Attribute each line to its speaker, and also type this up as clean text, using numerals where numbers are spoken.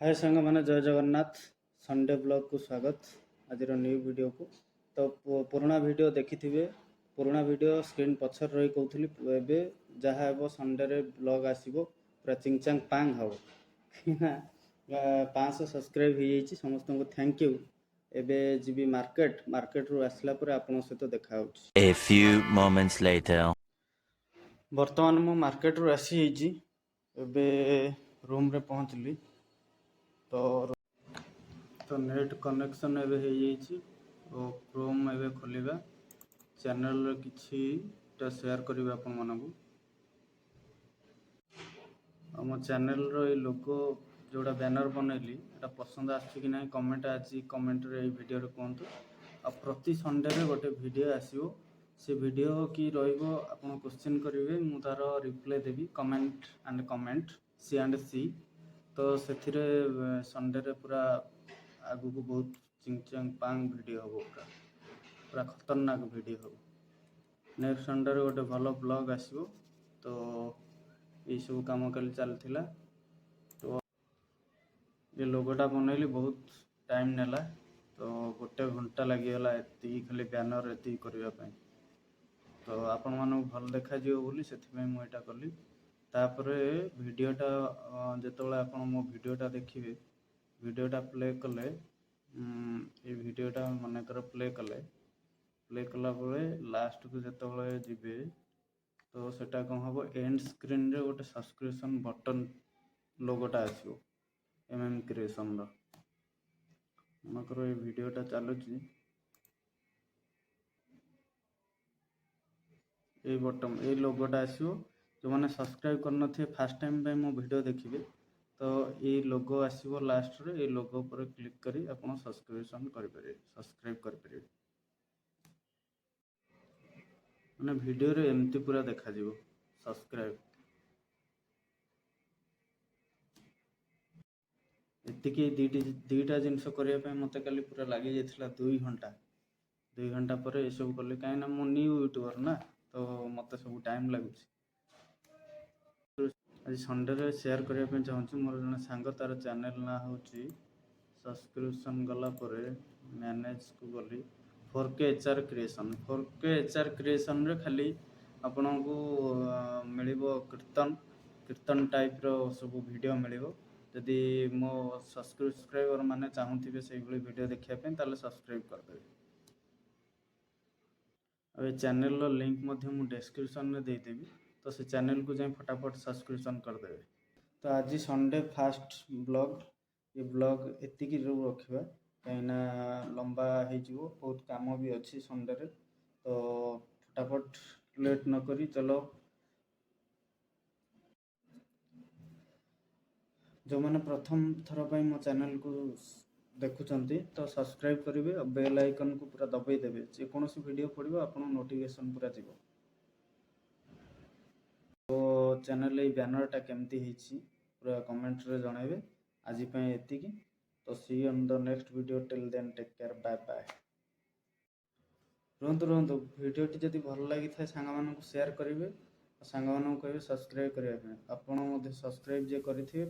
Speaker 1: ହାଏ ସାଙ୍ଗମାନେ, ଜୟ ଜଗନ୍ନାଥ। ସଣ୍ଡେ ବ୍ଲଗ୍କୁ ସ୍ୱାଗତ, ଆଜିର ନ୍ୟୁ ଭିଡ଼ିଓକୁ। ତ ପୁରୁଣା ଭିଡ଼ିଓ ଦେଖିଥିବେ। ପୁରୁଣା ଭିଡ଼ିଓ ସ୍କ୍ରିନ୍ ପଛରେ ରହି କହୁଥିଲି। ଏବେ ଯାହା ହେବ, ସଣ୍ଡେରେ ବ୍ଲଗ୍ ଆସିବ, ପୁରା ଚିଙ୍ଗଚାଙ୍ଗ ପାଙ୍ଗ ହେବ, କାହିଁକିନା 500 ସବସ୍କ୍ରାଇବ୍ ହେଇଯାଇଛି। ସମସ୍ତଙ୍କୁ thank you. ଏବେ ଯିବି ମାର୍କେଟ। ମାର୍କେଟରୁ ଆସିଲା ପରେ ଆପଣଙ୍କ ସହିତ ଦେଖା ହେଉଛି।
Speaker 2: A few moments later.
Speaker 1: ବର୍ତ୍ତମାନ ମୁଁ ମାର୍କେଟରୁ ଆସିଯାଇଛି। ଏବେ ରୁମ୍ରେ ପହଞ୍ଚିଲି। ତ ନେଟ୍ କନେକ୍ସନ୍ ଏବେ ହେଇଯାଇଛି ଓ କ୍ରୋମ୍ ଏବେ ଖୋଲିବା। ଚ୍ୟାନେଲର କିଛିଟା ସେୟାର କରିବି ଆପଣମାନଙ୍କୁ। ଆଉ ମୋ ଚ୍ୟାନେଲର ଏଇ ଲୋଗୋ ଯେଉଁଟା ବ୍ୟାନର ବନେଇଲି, ଏଇଟା ପସନ୍ଦ ଆସୁଛି କି ନାହିଁ, କମେଣ୍ଟ ଆଜି କମେଣ୍ଟରେ ଏଇ ଭିଡ଼ିଓରେ କୁହନ୍ତୁ। ଆଉ ପ୍ରତି ସଣ୍ଡେରେ ଗୋଟେ ଭିଡ଼ିଓ ଆସିବ। ସେ ଭିଡ଼ିଓ କି ରହିବ, ଆପଣ କୋଶ୍ଚିନ୍ କରିବେ, ମୁଁ ତା'ର ରିପ୍ଲାଏ ଦେବି, comment and comment, C and C. ତ ସେଥିରେ ସଣ୍ଡେରେ ପୁରା ଆଗକୁ ବହୁତ ଚିଙ୍ଗଚାଙ୍ଗ ପାଙ୍ଗ ଭିଡ଼ିଓ ହେବ, ପୁରା ପୁରା ଖତରନାକ ଭିଡ଼ିଓ ହେବ। ନେକ୍ସଟ ସଣ୍ଡେରେ ଗୋଟେ ଭଲ ବ୍ଲଗ୍ ଆସିବ। ତ ଏଇସବୁ କାମ କାଲି ଚାଲିଥିଲା। ତ ଏ ଲୋଗୋଟା ବନେଇଲି, ବହୁତ ଟାଇମ୍ ନେଲା। ତ ଗୋଟେ ଘଣ୍ଟା ଲାଗିଗଲା ଏତିକି ଖାଲି ବ୍ୟାନର ଏତିକି କରିବା ପାଇଁ। ତ ଆପଣମାନଙ୍କୁ ଭଲ ଦେଖାଯିବ ବୋଲି ସେଥିପାଇଁ ମୁଁ ଏଇଟା କଲି। ତାପରେ ଭିଡ଼ିଓଟା ଯେତେବେଳେ ଆପଣ ମୋ ଭିଡ଼ିଓଟା ଦେଖିବେ, ଭିଡ଼ିଓଟା ପ୍ଲେ କଲେ, ଏଇ ଭିଡ଼ିଓଟା ମନେକର ପ୍ଲେ କଲେ, ପ୍ଲେ କଲା ପରେ ଲାଷ୍ଟକୁ ଯେତେବେଳେ ଯିବେ, ତ ସେଟା କ'ଣ ହେବ, ଏଣ୍ଡ ସ୍କ୍ରିନ୍ରେ ଗୋଟେ ସବସ୍କ୍ରିପସନ୍ ବଟନ୍ ଲୋଗୋଟା ଆସିବ ଏମ୍ ଏମ୍ କ୍ରିଏସନ୍ର। ମନେକର ଏଇ ଭିଡ଼ିଓଟା ଚାଲୁଛି, ଏଇ ବଟନ୍, ଏଇ ଲୋଗୋଟା ଆସିବ। ଯେଉଁମାନେ ସବସ୍କ୍ରାଇବ୍ କରିନଥିବେ, ଫାର୍ଷ୍ଟ ଟାଇମ୍ ପାଇଁ ମୋ ଭିଡ଼ିଓ ଦେଖିବେ, ତ ଏଇ ଲୋଗୋ ଆସିବ ଲାଷ୍ଟରେ। ଏଇ ଲୋଗୋ ଉପରେ କ୍ଲିକ୍ କରି ଆପଣ ସବସ୍କ୍ରିପସନ୍ କରିପାରିବେ, ସବସ୍କ୍ରାଇବ୍ କରିପାରିବେ। ମାନେ ଭିଡ଼ିଓରେ ଏମିତି ପୁରା ଦେଖାଯିବ ସବସ୍କ୍ରାଇବ୍। ଏତିକି ଦୁଇଟା ଜିନିଷ କରିବା ପାଇଁ ମୋତେ କାଲି ପୁରା ଲାଗିଯାଇଥିଲା 2 ଘଣ୍ଟା। 2 ଘଣ୍ଟା ପରେ ଏସବୁ କଲି, କାହିଁକିନା ମୁଁ ନ୍ୟୁ ୟୁଟ୍ୟୁବର୍ ନା, ତ ମୋତେ ସବୁ ଟାଇମ୍ ଲାଗୁଛି। ଆଜି ସଣ୍ଡେରେ ସେୟାର କରିବା ପାଇଁ ଚାହୁଁଛି। ମୋର ଜଣେ ସାଙ୍ଗ, ତାର ଚ୍ୟାନେଲ୍ ନାଁ ହେଉଛି, ସବସ୍କ୍ରିପସନ୍ ଗଲା ପରେ ମ୍ୟାନେଜ୍କୁ ଗଲି, 4K HR creation. 4K HR କ୍ରିଏସନ୍ରେ ଖାଲି ଆପଣଙ୍କୁ ମିଳିବ କୀର୍ତ୍ତନ, କୀର୍ତ୍ତନ ଟାଇପ୍ର ସବୁ ଭିଡ଼ିଓ ମିଳିବ। ଯଦି ମୋ ସବସ୍କ୍ରାଇବର୍ ମାନେ ଚାହୁଁଥିବେ ସେଇଭଳି ଭିଡ଼ିଓ ଦେଖିବା ପାଇଁ, ତାହେଲେ ସବସ୍କ୍ରାଇବ୍ କରିଦେବେ। ଆଉ ଏ ଚ୍ୟାନେଲ୍ର ଲିଙ୍କ୍ ମଧ୍ୟ ମୁଁ ଡେସ୍କ୍ରିପସନ୍ରେ ଦେଇଦେବି। ତ ସେ ଚ୍ୟାନେଲ୍କୁ ଯାଇ ଫଟାଫଟ ସବସ୍କ୍ରିପସନ୍ କରିଦେବେ। ତ ଆଜି ସଣ୍ଡେ ଫାଷ୍ଟ ବ୍ଲଗ୍, ଏ ବ୍ଲଗ୍ ଏତିକିରୁ ରଖିବା, କାହିଁକିନା ଲମ୍ବା ହେଇଯିବ, ବହୁତ କାମ ବି ଅଛି ସଣ୍ଡେରେ। ତ ଫଟାଫଟ ଲେଟ୍ ନକରି ଚલો। ଯେଉଁମାନେ ପ୍ରଥମ ଥର ପାଇଁ ମୋ ଚ୍ୟାନେଲ୍କୁ ଦେଖୁଛନ୍ତି, ତ ସବସ୍କ୍ରାଇବ୍ କରିବେ ଆଉ ବେଲ୍ ଆଇକନ୍କୁ ପୁରା ଦବେଇ ଦେବେ। ଯେକୌଣସି ଭିଡ଼ିଓ ପଡ଼ିବ, ଆପଣଙ୍କୁ ନୋଟିଫିକେସନ୍ ପୁରା ଯିବ। ତ ଚ୍ୟାନେଲ୍ ଏଇ ବ୍ୟାନର୍ଟା କେମିତି ହେଇଛି, ପୁରା କମେଣ୍ଟରେ ଜଣାଇବେ। ଆଜି ପାଇଁ ଏତିକି। ତ see on the next video. Till then, take care, bye bye. ରୁହନ୍ତୁ, ରୁହନ୍ତୁ। ଭିଡ଼ିଓଟି ଯଦି ଭଲ ଲାଗିଥାଏ, ସାଙ୍ଗମାନଙ୍କୁ ସେୟାର କରିବେ ଆଉ ସାଙ୍ଗମାନଙ୍କୁ କହିବେ ସବସ୍କ୍ରାଇବ୍ କରିବା ପାଇଁ। ଆପଣ ମଧ୍ୟ ସବସ୍କ୍ରାଇବ୍ ଯିଏ କରିଥିବେ